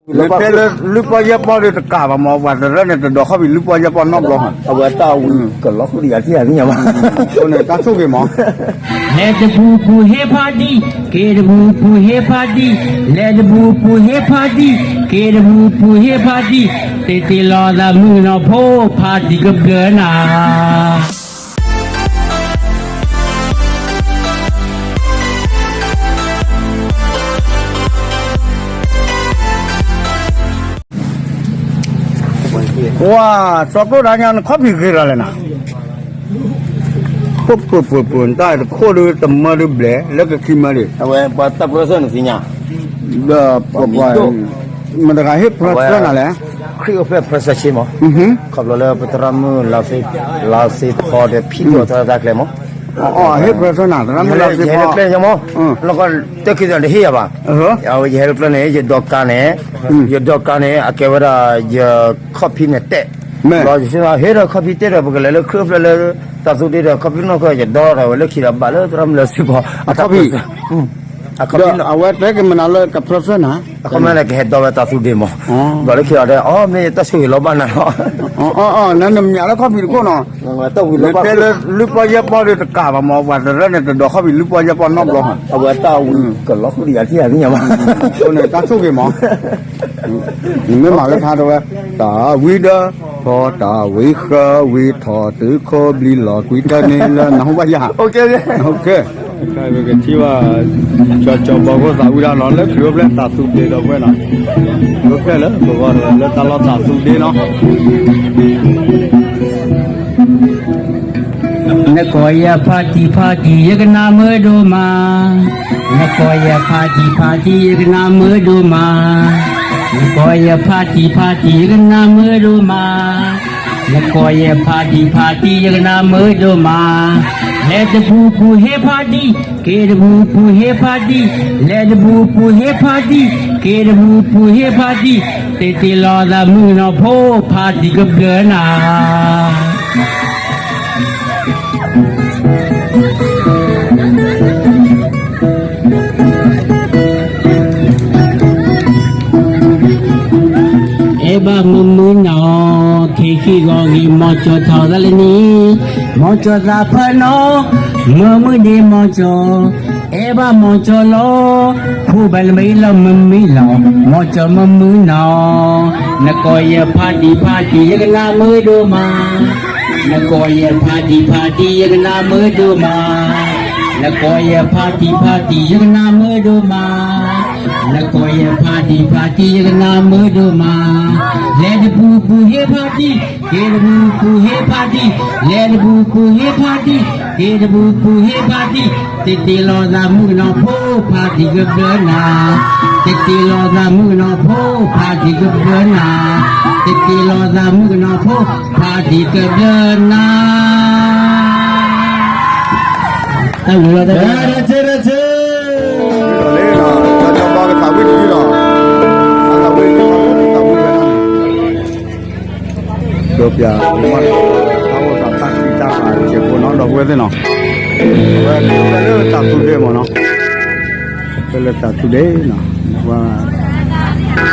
နတဲလၢလွံၢ်ပီၢ်ယဲၢ်ပီၢ်ဒီးတကးဘၣ်မး, ပှၤတရၢၣ်န့ၣ် တဒိးခီၣ်ဖံးလွံၢ်ပီၢ်ယဲၢ်ပီၢ်နီတဘျီ, အဝဲတၢ်ဝံၤကလီၤဃုာ်ဒီးယၤထံၣ်ယၤသ့ၣ်ညါဘၣ်, အဃိန့ၣ် တၢ်ဆိၣ်ဂ့ၤမး. လဲၤတပူၤပူၤဟ့ၣ်ဖါတံၢ်, က့ၤတပူၤပူၤဟ့ၣ်ဖါတံၢ်, လဲၤတပူၤပူၤဟ့ၣ်ဖါတံၢ်, က့ၤတပူၤပူၤဟ့ၣ်ဖါတံၢ်, တ့တ့လီၤသးမုၣ်ကနီၤဖိ, ဖါတံၢ်ကဘျၢနၤ. ဝါ, စီၤကျိၣ်ဒါညါ နခီၣ်ဖံးဂ့ၤလီၤလဲၣ်နၤ, ပှၤပှၤပှၤပှၤ နတၢ်တခိၣ်ဒီးတမၢဒီးဘျဲၣ် လၢကခံမၢဒံး, အဝဲပှၤတၢ်ပြၢဆၢနသ့ၣ်ညါ, ဒီးပှၤပှၤ မတၤတဂၤဟ့ၣ်ပြၢဆၢနၤလဲၣ်, ခရံာ်အိၣ်ဖျဲၣ်ပြၢဆၢဆ့မး, ခီဖျိလၢပသရၣ်မုၣ်လါစ့ဖီဒီးဖံးလိာ်သရၣ်တၢ်ကျဲမး, ဟ့ၣ်ပြၢဆၢနၤ သရၣ်မုၣ်လါစ့ဖီ, ယဟဲလၢကျဲန့ၣ်မး, လၢကီၢ်တၢ်ခံသးတဟ့ၣ်ယၤဘၣ်, ယဟဲလၢကျဲန့ၣ် ယဒိးကါန့ၣ်, ယဒိးကါန့ၣ် အကဲဝဲဒၣ်ယခီၣ်ဖံးန့ၣ်တဲာ်, ဒီးယဟ့ၣ်ဒီးခီၣ်ဖံးတဲာ်ဒီး ပကလဲၤလၢခရံာ်အိၣ်ဖျဲၣ်လၢ တၢ်သူဒ့ဒီး ခီၣ်ဖံးနီၢ်ခီၣ် ယဒိးထီၣ်ဝဲလၢခံဒီး ဘၣ်လၢသရၣ်မုၣ်လါစ့ဖီ, အခီၣ်ဖံး, အဝဲတဲကမၤနၤလၢကပြၢဆၢနၤ, အခီၣ်ဖံးန့ၣ် ကဟဲဒိးဝဲတၢ်သူဒ့မး, ဒီးလၢခံဒီးတဲ အီ မ့ၢ်တၢ်ဆိၣ်ဂ့ၤလီၤဘၣ်နၤလီၤ, နနမ့ၢ်လၢခီၣ်ဖံးတခိၣ်နီၤ, နတဲလၢလွံၢ်ပီၢ်ယဲၢ်ပီၢ်ဒီးတကးဘၣ်မး, ပှၤတရၢၣ်န့ၣ် တဒိးခီၣ်ဖံးလွံၢ်ပီၢ်ယဲၢ်ပီၢ်နီတဘျီ, အဝဲတၢ်ဝံၤကလီၤဃုာ်ဒီးယၤထံၣ်ယၤသ့ၣ်ညါဘၣ်, အဃိန့ၣ် တၢ်ဆိၣ်ဂ့ၤမး, နမ့ၢ်မၤလၢထါတဝဲ, တၢ်ဝံၤဒီး ထီၣ်တၢ်ဝံၤဃၢဝံၤထီၣ်တုၤခိၣ်ဘျံးလီၤကွံာ်တၢ်န့ၣ်လၢနဟူဘၣ်ယၤ, ပကထံၣ်ဘၣ် ကၠီကၠီဘီခိၣ်သးဝံၣ်တၢ်နီၤ လၢခရံာ်အိၣ်ဖျဲၣ်တၢ်သူဒ့ဒီပုၢ်ဝဲၢ်နီၤ, ခရံာ်အိၣ်ဖျဲၣ်လၢပဂီၢ်တဂၤလၢတၢ်လီၢ်တၢ်သူဒ့နီၤ နကိးယဲၢ်ဖါတံၢ်ဖါတံၢ် ယကနၣ်မုာ်ဒိၣ်မး, နကိးယဲၢ်ဖါတံၢ်ဖါတံၢ် ယကနၣ်မုာ်ဒိၣ်မး, နကိးယဲၢ်ဖါတံၢ်ဖါတံၢ် ယကနၣ်မုာ်ဒိၣ်မး, နကိးယဲၢ်ဖါတံၢ်ဖါတံၢ် ယကနၣ်မုာ်ဒိၣ်မး, လဲၤတပူၤပူၤဟ့ၣ်ဖါတံၢ်, က့ၤတပူၤပူၤဟ့ၣ်ဖါတံၢ်, လဲၤတပူၤပူၤဟ့ၣ်ဖါတံၢ်, က့ၤတပူၤပူၤဟ့ၣ်ဖါတံၢ်, တ့တ့လီၤသးမုၣ်ကနီၤဖိ, ဖါတံၢ်ကဘျၢနၤ အဲၣ်ဘၣ်မုာ်မုာ်နီၤ, ခ့ခံဂီၤဂ့ၤ မီၤကၠီၤထီၣ်သးလၢနံၤ, မီၤကၠီၤသးဖၢနီၤ, မုာ်မုာ်ဒ့မီၤကၠီၤ, အဲၣ်ဘၣ်မီၤကၠီၤလီၤ, ဖိဘၣ်လၢမ့ၢ်လီၤမုာ်မုာ်လီၤ, မီၤကၠီၤမုာ်မုာ်နီၤ, နကိးယဲၢ်ဖါတံၢ်ဖါတံၢ် ယကနၣ်မုာ်ဒိၣ်မး နကိးယဲၢ်ဖါတံၢ်ဖါတံၢ် ယကနၣ်မုာ်ဒိၣ်မး, နကိးယဲၢ်ဖါတံၢ်ဖါတံၢ် ယကနၣ်မုာ်ဒိၣ်မး, နကိးယဲၢ်ဖါတံၢ်ဖါတံၢ် ယကနၣ်မုာ်ဒိၣ်မး, လဲၤတပူၤပူၤဟ့ၣ်ဖါတံၢ်, က့ၤတပူၤပူၤဟ့ၣ်ဖါတံၢ်, လဲၤတပူၤပူၤဟ့ၣ်ဖါတံၢ်, က့ၤတပူၤပူၤဟ့ၣ်ဖါတံၢ်, တ့တ့လီၤသးမုၣ်ကနီၤဖိ, ဖါတံၢ်ကဘျၢနၤ, တ့တ့လီၤသးမုၣ်ကနီၤဖိ, ဖါတံၢ်ကဘျၢနၤ, တ့တ့လီၤသးမုၣ်ကနီၤဖိ, ဖါတံၢ်ကဘျၢနၤ, တၢ်ဝံၤလီၤတၢ်ဝံၤလီၤ တၢ်ဆၢ တၢ်ဆၢ လီၤလံနီၤ တၢ်ကဘီကသးဝံၣ်တယုၢ်လီၤ တၢ်သးဝံၣ်တယုၢ်လီၤ တၢ်ဝံၣ်ဝဲဒၣ်န့ၣ် ဒိပျၢ် တၢ်အိၣ်သးတၢ်ဃံတၢ်ဃာ်စဲးဖိနီၤ ဒီပုၢ်ဝဲၢ်သ့ၣ်နီၤ ဝဲဖဲလၢတၢ်သူဒ့မ့ၢ်နီၤ ဖဲလၢတၢ်သူဒ့နီၤ ဝဲ အိၣ်သးနီ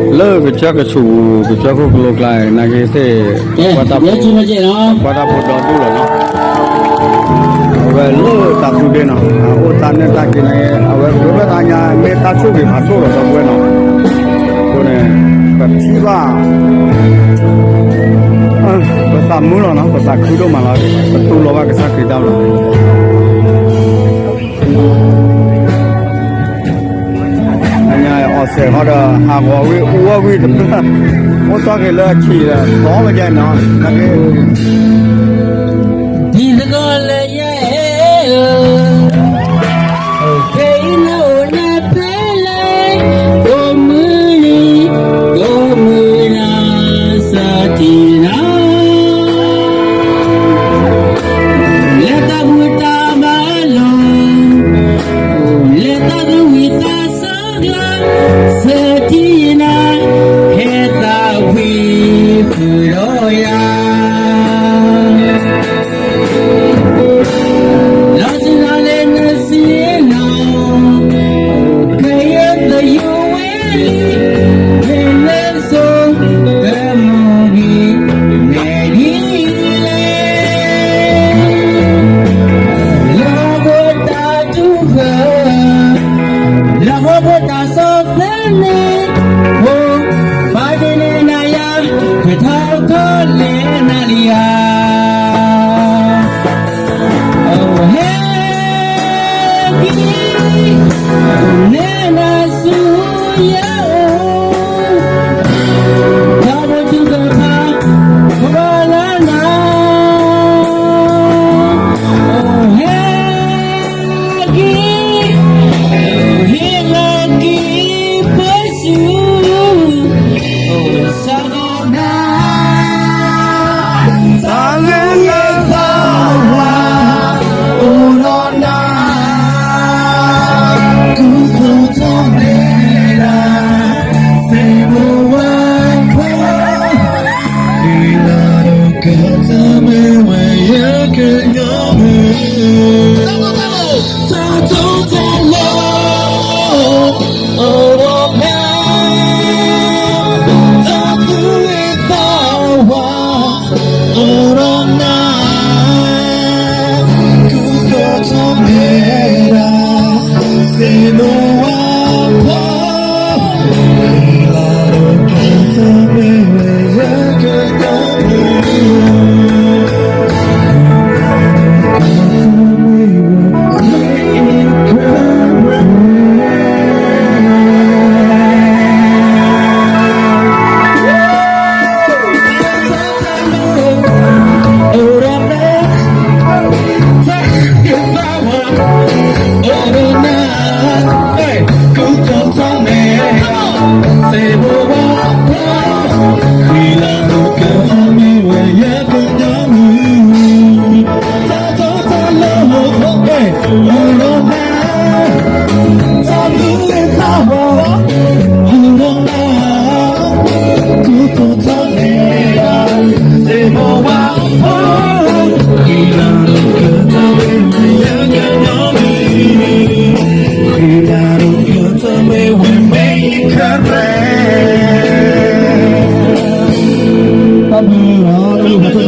ၤ လၢကစၢၢ်ကဆူး ကစၢၢ်ခိၣ်ကလိကျါ နာ်က့သ့ၣ် ပှၤတၢ်ဖိဒီဒူၣ်လီၤနီၤ အဝဲလၢတၢ်သူဒ့နီၤ အိၣ်တၢ်နဲၣ်တၢ်က့ၤန့ၣ် အဝဲကဘၣ်တၢ်ညါ မ့ၢ်တၢ်ဆိၣ်ဂ့ၤဖးဒိၣ်လီၤ ဒီပုၢ်ဝဲၢ်နီၤ အဃိန့ၣ် ပထံၣ်ဘၣ် ပသးမုာ်လီၤနီၤ ပသးခုဒိၣ်မးလီၤ ပတူၢ်လိာ်ဘၣ်ကစၢ်ခရံာ်တၢ်လီၤ အညါအီၣ်စဲးဃီဒီး ဟးဂီၤဝံၤအူအီၣ်ဝံၤတဖျၢၣ် အိၣ်သီက့ၤလၢအဆံးဒီး သီလၢကဲနီၤ နာ်က့ ဒ်သကိးလၢယအဲၣ်ဧၢ, ဖဲအံၤနအိၣ်လၢဖဲလဲၣ်, ကိးမုၢ်နံၤ ကိးမုၢ်နၤ စၢတံနၤ လၢတၢ်ဘူၣ်တၢ်ဘါလီၢ်, လၢတၢ်သးဝံၣ်သးဆၢကျါ, စၢတံနၤ ဟဲသးဝံၣ်ဃုာ်ဒီးယၤ တၢ်မ့ၢ်ဝဲယကညီမုၢ် တၢ်တိၢ်တၢ်လီၤ အိၣ်ဒီးနၤ တၢ်သူၣ်ဂ့ၤသးဝါ အိၣ်ဒီးနၤ ကူၣ်သီထီၣ်မဲဒၣ် စ့မိၢ်ဝါဖီ တ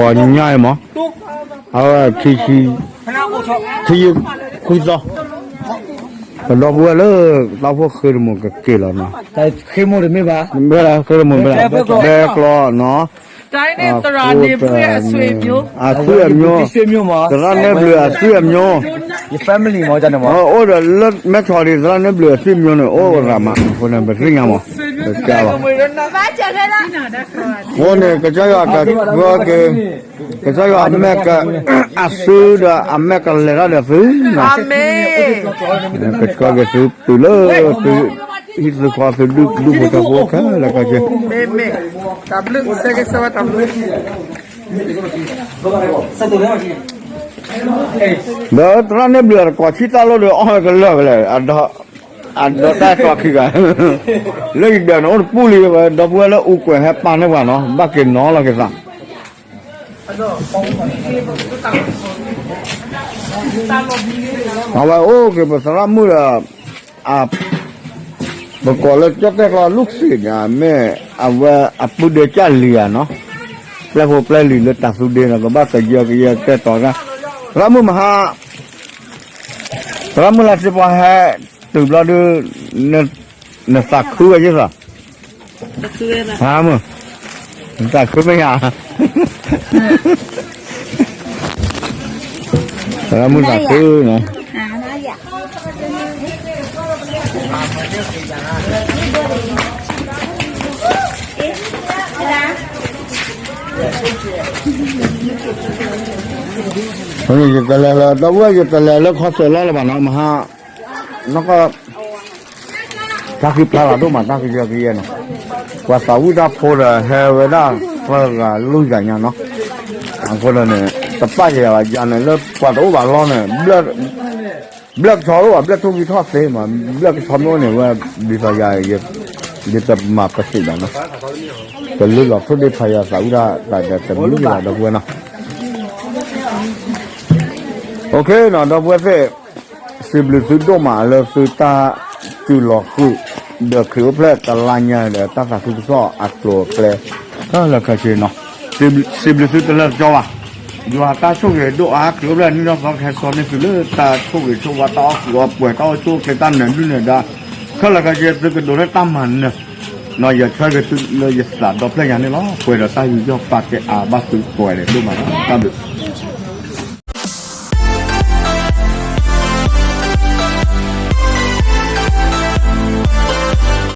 ဂီၤညါအံၤမး အဝဲခံဆံ ခံဆံခွံသီ ပဒီပုၢ်ဝဲၢ်လၢ သးဖိဃ့တမုာ်ကက့ၤလီၤနီၤ ဃ့မိၢ်တမ့ၢ်ဘၣ် မ့ၢ်ဃ့တမုာ်မ့ၢ် ဘဲကျီနီၤ တိုင်းနဲ့သရၣ်န့ၣ် အဆွေမျိုး အဆွေမျိုး သရၣ်နဲဘျုးအဆွေမျိုး ယ family မ့ၢ် အိၣ်ဒီးလၢမဲဆီးဒံး သရၣ်နဲဘျုးအဆွေမျိုးန့ၣ် အိၣ်ရၤမး အဃိန့ၣ် ပသ့ၣ်ညါမး ပကဘၣ် အဃိန့ၣ် ကစၢ်ယွၤကဃၢက့ၤ ကစၢ်ယွၤအမဲာ်က အစုဒီးအမဲာ်ကလဲၤတၢ်ဒီးသုနီၤ ကဆှၢက့ၤသုတုၤလၢသု ဟံၣ်သုဃီသုဒူၣ်ဖိထၢဖိခဲလၢာ်ခဲဆ့ မ့မ့ၢ် တၢ်ဘျုး ကစၢ်ကစၢ်ဝဲတၢ်ဘျုး ဒီးသရၣ်နဲဘျုးအတကိးဆံတၢ်လိၣ်ဒီး အီၣ်ဝဲကလၢာ်ကလဲာ် အဒီးတၢ်တီခံဂၤ လၢယဒၢးန့ၣ်အိၣ်တပူၤလံဝဲ ဒီပုၢ်ဝဲၢ်လၢအူကွဲးဟဲပာ်န့ၢ်ပှၤနီၤ ဘၣ်က့ၤနီၤလီၤက့ၤသး အဝဲအိၣ်က့ၤပသရၣ်မုၣ်ဒီး ပကိးလၢကၠီၣ်တဲၣ်ကျီလုၢ်စ့ၣ်န့ၣ် မ့ၢ်အဝဲအပုၢ်ဒ့ကၢ်လံၤဧါနီၤ ပျဲၢ်ဖိပျဲၢ်လံၤလၢတၢ်သူဒ့နီၤ ကဘၣ်ကယၢကယဲၢ်ကဲတီၤတၢ် သရၣ်မုၣ်မဟါ သရၣ်မုၣ်လၢစ့ပှၤဟဲတုၤဘျီဒု နသးခုဝဲယ့ၢ်သး သရၣ်မုၣ် နသးခုမ့ၢ်ဧါ သရၣ်မုၣ်သးခုနီၤ ယတလဲၤလၢ ဒီပုၢ်ဝဲၢ် ယတလဲၤလၢခီစၢၤလီၤလၢၤဘၣ်နီၤ မဟါ နီၢ်ကီၢ် တၢ်ဃံဖျါလီၤဒိၣ်မး တၢ်ကယၢကယဲၢ်နီၤ ပှၤသးဝံၣ်တၢ်ဖိဒီးဟဲဝဲဒၣ်သၢဂၤလွံၢ်ဂၤညါနီၤ အဃိဒီးန့ၣ် တပာ်က့ၤယၤဘၣ် ယၤန့ၣ်လၢပှၤတအိၣ်ဘၣ်လီၤန့ၣ် ဘျၢၣ်ကဆီတအိၣ်ဘၣ် ဘျၢၣ်ထိၣ်ဂံၢ်ထီၣ်သ့မး ဘျၢၣ်ကဆီမ့ၢ်အိၣ်န့ၣ်ဝဲ ဒ်သိးယၤ ယတမၤပသ့ၣ်ဘၣ်နီၤ ကလုၢ်လီၤထိၣ်ဒ့ဖးယၤသးဝံၣ်တၢ်တမံၤဘၣ် ဒီပုၢ်ဝဲၢ်နီၤ OK နီၤ ဒီပုၢ်ဝဲၢ်သ့ၣ် စံးဘျုးသုဒိၣ်မးလၢသုတၢ်စူၤလီၤဃုာ် ဒီးခရံာ်အိၣ်ဖျဲၣ်တလါညါဒီး တၢ်သးခုကစီၣ်အကျိၤအကျဲ ခဲလၢာ်ခဲဆ့နီၤ စံးဘျုးသုတလၢာ်တကၠီဘၣ် ယွၤတၢ်ဆိၣ်ဂ့ၤဒိၣ်အါ ခရံာ်အိၣ်ဖျဲၣ်နံၣ်ထီၣ်သီကဟဲစိာ်န့ၢ်သုလၢတၢ်ဆိၣ်ဂ့ၤဆိၣ်ဝါ တၢ်အီၣ်ကုာ်အီပှဲၤ တၢ်အိၣ်ဆူၣ်အိၣ်ချ့ တၢ်နၢၤဒုၣ်နၢၤဒါ ခဲလၢာ်ခဲဆ့ သုကဒိးန့ၢ်တၢ်မၤနၢၤ ယဆၢဂ့ၤသုလၢယသးဒီဖျၢၣ်ညါန့ၣ်လီၤ ပှဲၤဒီးတၢ်ယူးယီၣ်ပာ်ကဲအါဘၣ်သုကိးဂၤဒဲးဒိၣ်မးလီၤ တၢ်ဘျုး